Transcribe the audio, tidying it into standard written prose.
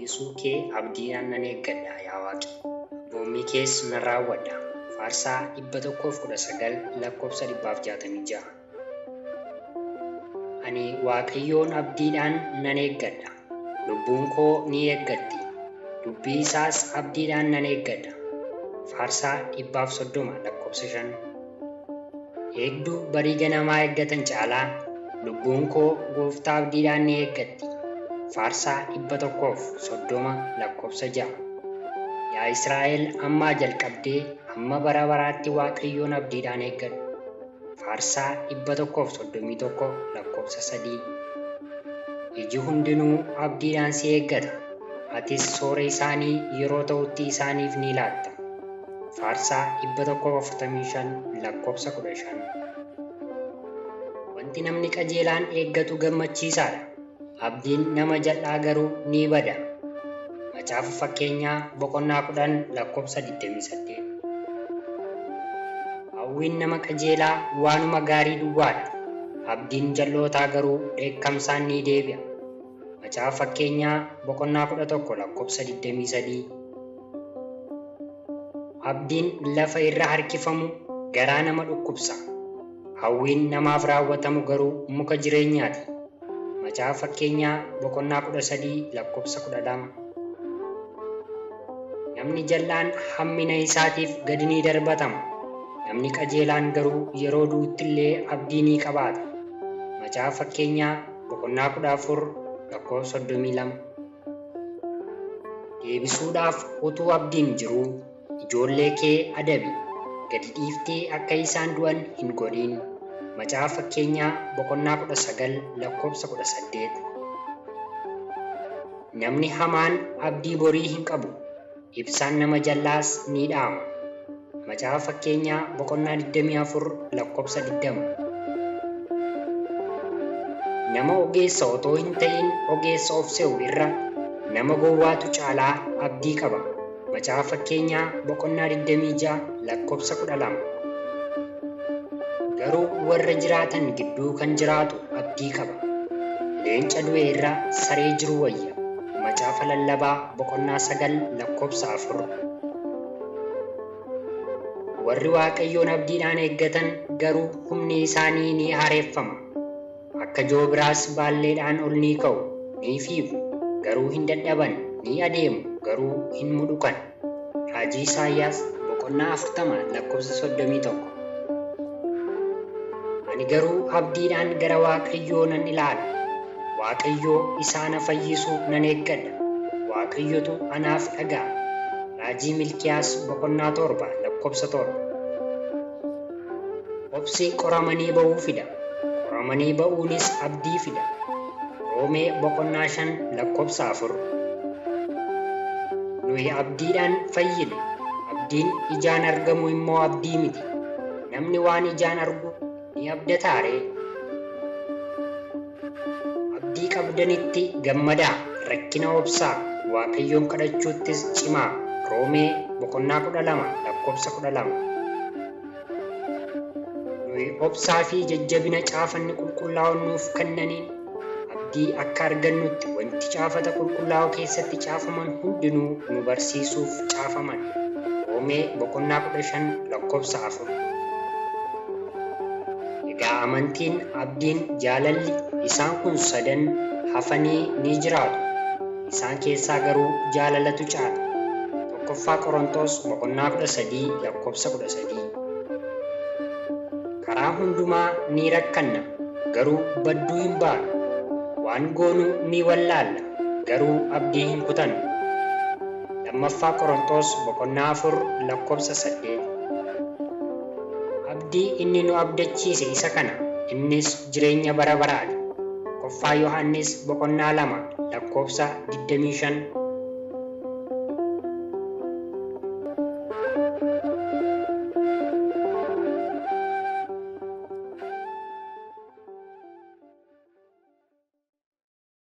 Fayyisuu kee abdiidhaan nan eeggadha yaa Waaqi. Abboommii kees nan raawwadha. Faarsaa 119 lakkoofsa 166. Ani Waaqayyoon abdiidhaan nan eeggadha. Lubbuun koo ni eeggatti. Dubbii isaas abdiidhaan nan eeggadha. Faarsaa 130 lakkoofsa 5. Eegduu barii ganamaa eeggatan caalaa lubbuun koo gooftaa abdiidhaan ni eeggatti. Faarsaa 130 lakkoofsa 6. Yaa Israa'el ammaa jalqabdee hamma bara baraatti Waaqayyoon abdiidhaan eeggadhu. Faarsaa 131 lakkoofsa 3. Iji hundinuu abdiidhaan si eeggata. Atis soora isaanii yeroo ta'utti isaaniif ni laatta. Faarsaa 145 lakkoofsa 15. Wanti namni qajeelaan eeggatu gammachiisaadha. Abdiin nama jal'aa garuu ni bada. Macaafa Fakkeenyaa boqonnaa 10 lakkoofsa 28. Hawwiin nama qajeelaa waanuma gaarii duwwaadha. Abdiin jal'ootaa garuu dheekkamsaan ni deebi'a. Macaafa Fakkeenyaa boqonnaa 11 lakkoofsa 23. Abdiin lafa irra harkifamu garaa nama dhukkubsa. Hawwiin namaaf raawwatamu garuu muka jireenyaati. Macaafa Fakkeenyaa boqonnaa 13 lakkoofsa 12. Namni jal'aan hammina isaatiif gadi ni darbatama. Namni qajeelaan garuu yeroo du'utti illee abdii ni qabaata. Macaafa Fakkeenyaa boqonnaa 14 lakkoofsa 32. Deebisuudhaaf utuu abdiin jiruu ijoollee kee adabi. Gadi dhiiftee akka isaan du'an hin godhin. Macaafa Fakkeenyaa boqonnaa 19 lakkoofsa 18. Namni hamaan abdii borii hin qabu. Ibsaan nama jallaas ni dhaama. Macaafa Fakkeenyaa boqonnaa 24 lakkoofsa 20. Nama ogeessa otoo hin ta'in ogeessa of se'u irra nama gowwaatu caalaa abdii qaba. Macaafa Fakkeenyaa boqonnaa 26 lakkoofsa 12. Garuu warra jiraatan gidduu kan jiraatu abdii qaba. Leenca du'e irra saree jiru wayya. Macaafa Lallabaa boqonnaa 9 lakkoofsa 4. Warri Waaqayyoon abdiidhaan eeggatan garuu humni isaanii ni haareffama. Akka joobiraas baalleedhaan ol ni ka'u, ni fiigu, garuu hin dadhaban, ni adeemu, garuu hin mudhukan. Raajii Isaayyaas boqonnaa 40 lakkoofsa 31. Ani garuu abdiidhaan gara Waaqayyoo nan ilaala. Waaqayyoo isa ana fayyisu nan eeggadha. Waaqayyotu anaaf dhaga'a. Raajii Milkiyaas boqonnaa 7 lakkoofsa 7. Obsi qoramanii ba'uu fida. Qoramanii ba'uunis abdii fida. Roomee boqonnaa 5 lakkoofsa 4. Nuyi abdiidhaan fayyine. Abdiin ijaan argamu immoo abdii miti. Namni waan ijaan argu ni abdataa ree? Abdii qabdanitti gammadaa, rakkina obsaa, Waaqayyoon kadhachuuttis cimaa. Roomee boqonnaa 12 lakkoofsa 12. Nuyi obsaa fi jajjabina caafanni qulqullaa'oon nuuf kennaniin abdii akka argannutti wanti caafata qulqullaa'oo keessatti caafaman hundinuu nu barsiisuuf caafaman. Roomee boqonnaa 15 lakkoofsa 4. Egaa amantiin, abdiin, jaalalli isaan kun sadan hafanii ni jiraatu. Isaan keessaa garuu jaalalatu caala. Tokkoffaa Qorontos boqonnaa 13 lakkoofsa 13. Karaa hundumaa ni rakkanna, garuu badduu hin baanu. Waan goonu ni wallaalla, garuu abdii hin kutannu. Lammaffaa Qorontos boqonnaa 4 lakkoofsa 8. Abdii inni nu abdachiise isa kana, innis jireenya bara baraati. Tokkoffaa Yohannis boqonnaa 2 lakkoofsa 25.